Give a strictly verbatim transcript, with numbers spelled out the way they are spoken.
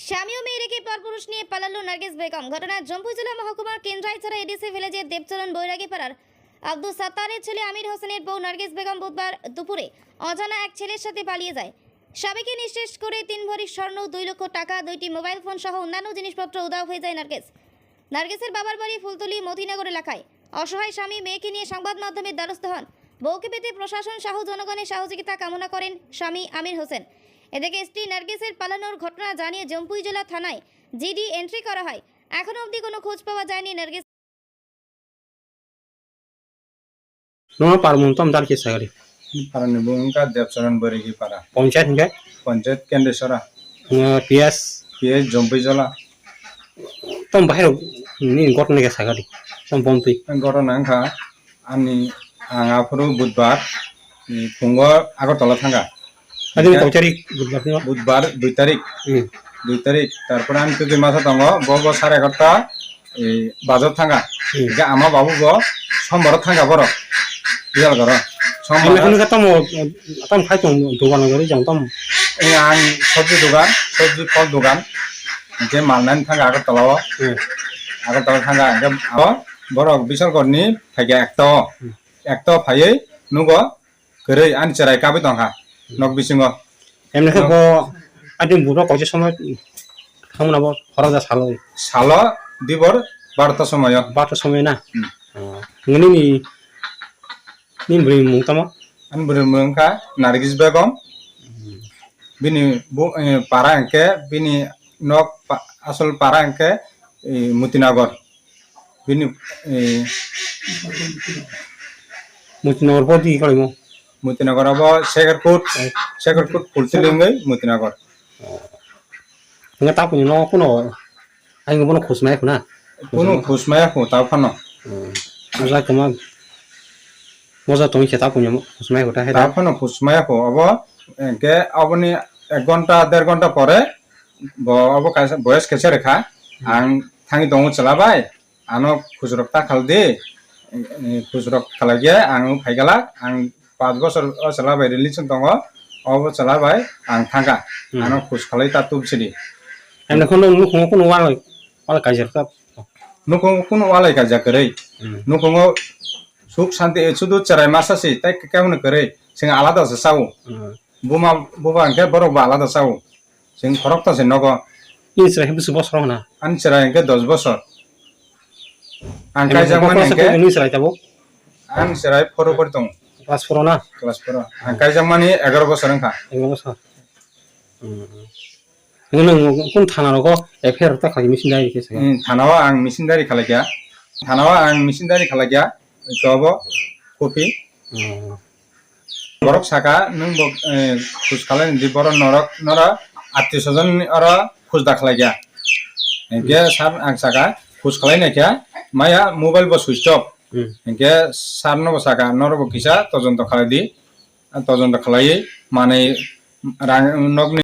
স্বামী ও মেয়ে রেখে পরপুরুষ নিয়ে পালালো নার্গিস বেগম। ঘটনা জম্পুইজলা মহকুমার কেন্দ্রাইছড়া এডিসি ভিলেজের দেবচরণ বৈরাগী পাড়ার আব্দুস সাত্তারের ছেলে আমির হোসেনের বউ নার্গিস বেগম বুধবার দুপুরে অজানা এক ছেলের সাথে পালিয়ে যায়। স্বামীকে নিঃশেষ করে তিন ভরি স্বর্ণ, দুই লক্ষ টাকা, দুইটি মোবাইল ফোন সহ অন্যান্য জিনিসপত্র উধাও হয়ে যায় নার্গিস। নার্গিসের বাবার বাড়ি ফুলতলি মতিনগর এলাকায়। অসহায় স্বামী মেয়েকে নিয়ে সংবাদ মাধ্যমের দ্বারস্থ হন। বউকে পেতে প্রশাসন সহ জনগণের সহযোগিতা কামনা করেন স্বামী আমির হোসেন। এদিকে স্ত্রী নার্গিসের পালানোর ঘটনা জানিয়ে জম্পুইজলা থানায় জিডি এন্ট্রি করা হয়। এখনো অবধি কোনো খোঁজ পাওয়া যায়নি Nargis. Nono parmung tom dar kisa gari. Parani bung wngkha Debcharan Borigi para. Panchayat hingke? Panchayat Kendesora. P S? P S Jompuijola. Tom bahai rok ni got nege sagari. Tom bomtwi. Got nangkha ani ang aphuru budbar. Phungo Agartala thanga. Adi ni koi tarik budbar ni? Budbar dui tarik. Hmm. Dui tarik. Tarpore ani twi masa tongo. Bo bo sare egarta. Bazar thanga. Hmm. Ga ama babu bo sombaro thanga borok. Real goro. Sombaro. Ani khunu tamo, tamo khai tong dogan gori jang tamo. Ang sobji dogan, sobji phol dogan. Hingke malnani thanga Agartala o. Hmm. Agartala thanga hingke abo borok Bishalgarh ni phaikha ekta o. Hmm. Ekta o phaiwi nugo kwrwi ani chwrai kabwi tongkha nok bisingo. Emni khe bo ani buro koise somoi thangmano bo khorok da salo. Salo dibor barota somoyo. Barota somoy na? Hmm. Oh. Nini ni, ni bwrwi mung tamo? Ani bwrwi mung kha Nargis Begum. Hmm. Bini bu, eh, para hingke bini nok pa-, asol para hingke, eh, Mutinagar. Bini, eh, Mutinagar bo di kalaimo? Mutinagar abo Sekarkut, eh, Sekarkut Pultili wngwi Mutinagar. Nga tapuni no kuno, ayung bono khusmaya khuna? Kuno khusmaya khu ta phano. Hmm. Moja kama, moja tong khe tapuni khusmaya khu ta hai ta? Ta phano khusmaya khu abo, hingke aboni ek ghonta, der ghonta pore, bo abo kaisa boyes kaisa rekha, hmm, ang thangwi tongo chwla bai, ano khujurok ta khaldi, eh, khujurok khalai khe ang phai gala, ang panch bosor o chwla bai relation tongo, obo chwla bai ang thangkha, hmm, ano khuj khalai ta tubsidi. Ani kheno nukhungo kuno walai, walai kaijak ta? Nukhungo kuno walai kaijak kwrwi, hmm, nukhungo suk santi, eh, sudu chwrai masa si, tei kebono kwrwi, chwng alada se sao. Hmm. Buma, buba hingke borok bo alada sao. Chwng khorokta se nogo. Nini chwrai khe bwswk bosor hwnna? Ani chwrai hingke dos bosor. Ang kaijakmani hingke nini chwrai tabuk? Ani chwrai four o pori tongo. Class four o na? Class four o. Ang kaijakmani egaroh bosor wngkha. Egaroh bosor. Hmm. Nwng kun thana rogo F I R ta khlai machine diary khe saka? Hmm, thana o ang machine diary khlai kha. Thana o ang machine diary khlai kha. Iko bo copy. Hmm. Borok saka, "Nwng bo, eh, khus khalai di, borok norok, norok attiyo sojon ni oro khus da khlai kha." Hingke sir ang saka, "Khus khalai nai kha, maya mobile bo switch off." Hmm. Hingke sir no bo saka, "Norok bo kisa tojonto khalai di." Tojonto khalai manwi rang, nokni